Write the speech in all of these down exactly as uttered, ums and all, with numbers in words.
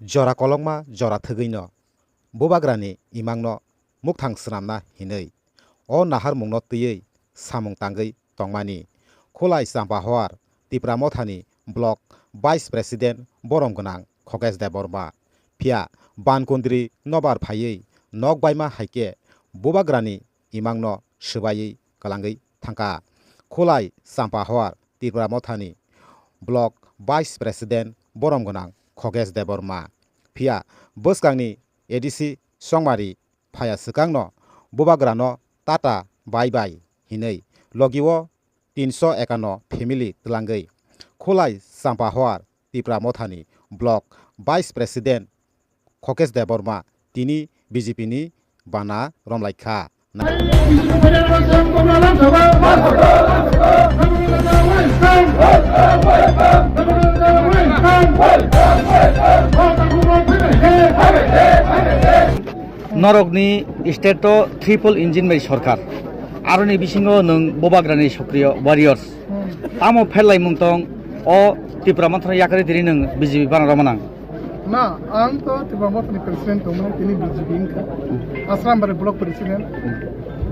Jora kolokma jora thwgwino bubagrani imangno mukthang swnamna hinwi o naharmungno twiwi samung tangwi tongmani Khulai Champahoar Tipra Mothani Block Vice President borom gwnang Khogesh Debbarma. Phiya Bankundri nobar phaiwi nok baima hai khe bubagrani imangno swbaiwi kwlangwi thangkha Khulai Champahoar Tipra Mothani Block Vice President borom gwnang Khogesh Debbarma. Phiya bwskangni A D C chongmari phaiya swkangno bubagrano tata bai bai hinwi logio tinso ekano family twlangwi Khulai Champahoar Tipra Mothani Block Vice President Khogesh Debbarma tini B J P ni bana romlaikha. Norokni state o triple engine bai sorkar, aroni bisingo nwng bubagrani sokriyo warriors. Tamo pherlaimung tong o Tipra Mothano yakarwi tini nwng B J P bana romnang? Na, ang to Tipra Mothani president tongmani tini B J P wngkha. Asrambari block president.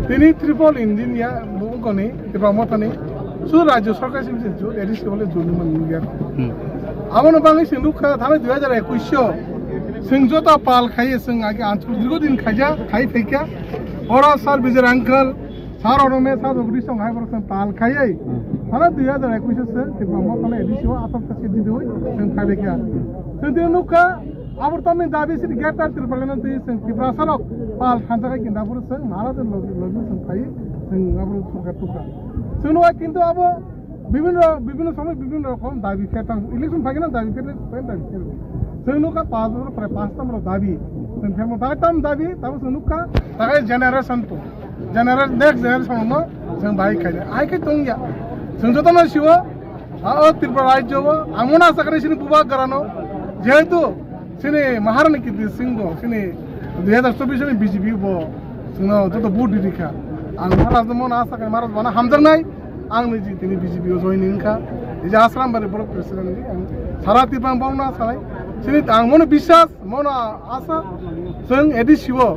Tini triple engine ya bukoni Tipra Mothani. Su rajyo sarkar simi se jut, A D C bole juni man ya. Hmm. Abono bangwi se nukha thani dui hajar ekush o. Sing jota pal khaiye sing age anchur dirgo din khaja, khai phaikha. Oro sir Vijay uncle, sir oro me sir Jagdish song hai borok sing pal khaiye. Hmm. Thani dui hajar ekush o sing Tipra Mothani A D C o asam kasi didoi sing khai phaikha. Sing tini nukha, abor tamni dabi sini greater Tipraland twi sing Tiprasa rok pal thansa kai kinda bor sing Maharaj logi logi sing khai sing abor sorkar tukha. Sing nukha kintu abo বিভিন্ন, বিভিন্ন সময় বিভিন্ন রকম দাবি খেতাম, ইলেকশন থাকে না, দাবি খেতে, দাবি খেতে। সেই লোক পাঁচ বছর, প্রায় পাঁচটা আমরা দাবি, সেই ফের মতো দাবি, তারপর সেই লোক তাকে জেনারেশন তো, জেনারেশন, নেক্সট জেনারেশন হলো, সেই ভাই খাইলে, আই খাই তো ইয়া, সেই যত না শিব, আ, ও ত্রিপুরা রাজ্য, ও, এমন আশা করি, সিনি বুবা গরানো, যেহেতু, সিনি মহারানী কীর্তি সিংহ, সিনি দুই হাজার চব্বিশ সিনি বিজেপি, ও, সিনি যত ভোট দিদি খা, আর মহারাজ মন আশা করি, মহারাজ বানা হামজাক নাই, Ang ni ji tini B J P o joining kha. Ija Asrambari borok president ni ang sara Tripura bongna salai. Sini ang mono biswas, mono asa. Seng A D C o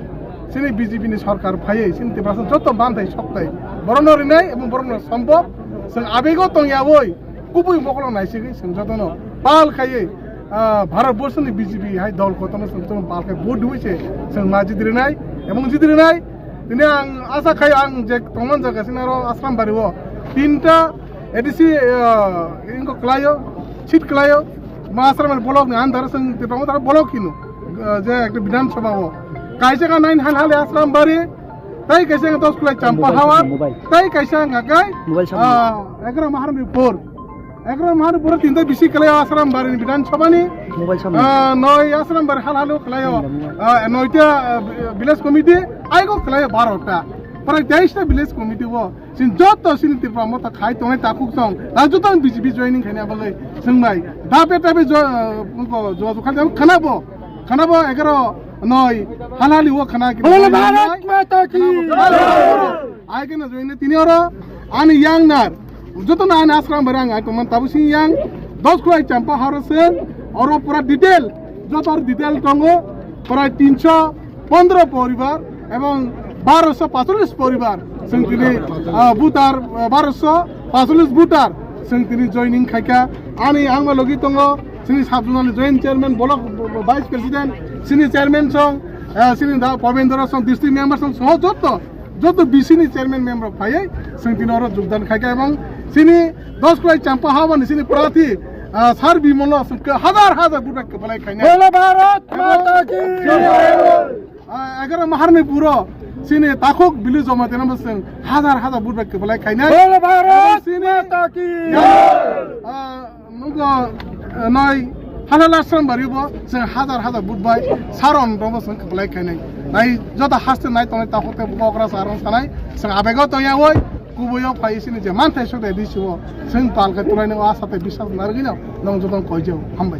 sini B J P ni sorkar phaiye sini Tiprasa joto bantai soktai. Borokno rinai ebong borokno sombok. Seng abego tongya oi. Kubui mokolo naisigwi seng jotono pal khaiye. Ah, Bharat Borso ni B J P hai dol kotorno seng jotono pal khai vote dui se seng ma jidrinai ebong jidrinai. Tini ang asa khai ang je tongman jaga sini aro Asrambari o tinta A D C, ah, ingo klayo, seat klayo, ma Asrambari block ni andar seng tibang tar block hino, ah, je ekta Bidhan Sabha o. Kaisa ka nine hal hali Asrambari, tai kaisa ka dos kulai Champa Hawa, tai kaisa ka kai, ah, egra Maharani por. Ekro mahar pura tinta bisi kelayo Asrambari ni Bidhan Sabha ni. Mobile samni. Ah, noi Asrambari hal halo kelayo. Ah, noita, ah, village committee aigo kelayo barota. Pura teis ta village committee o. Sin joto sini Tripura motha khai tongnai takhuk tong. Ta joto B J P joining khaina bagwi sengbai. Dabe dabe jo, ah, ko jo jo khana khana bo. Khana bo ekro noi hal hali o khana ki. Bole Bharat Mata ki. Ai kena join tini oro ani yang nar. Joto na ani Asrambari ang ai tongman tabu sing yang dos kulai Champa Hawa seng oro pura detail, joto oro detail tongo pura tinso pondro poribar ebong baroso pacholis poribar seng tini, ah, voter, ah, baroso pacholis voter seng tini joining khaika ani ang ma logi tongo sini sub zonal joint chairman block vice president sini chairman song, ah, sini da Pobendra song district member song soho joto joto B C ni chairman member phaiwi seng tini oro jogdan khaika ebong sini dos kulai Champa Hawa ni sini prarthi, ah, sar Bimolo seng ke hazar hazar vote bai kwpalai khainai. Bole Bharat Mata ki. Ah, egaroh Maharani puro sini takhuk Bilu Jamatia no seng hazar hazar vote bai kwpalai khainai. Bole Bharat Mata ki. Ah, Nugo, eh, noi, halala Asrambari bo, seng hazar hazar vote bai, saron robo seng kwplai khainai. Nai, joto haste nai tongnai takhuk tei bubagra saron sanai, seng abego tongya oi, kubuyo phai sini je manthai sok dai disi o, seng pal khai tulai no asa tei biswas nargino, nong joto koijao, hambai.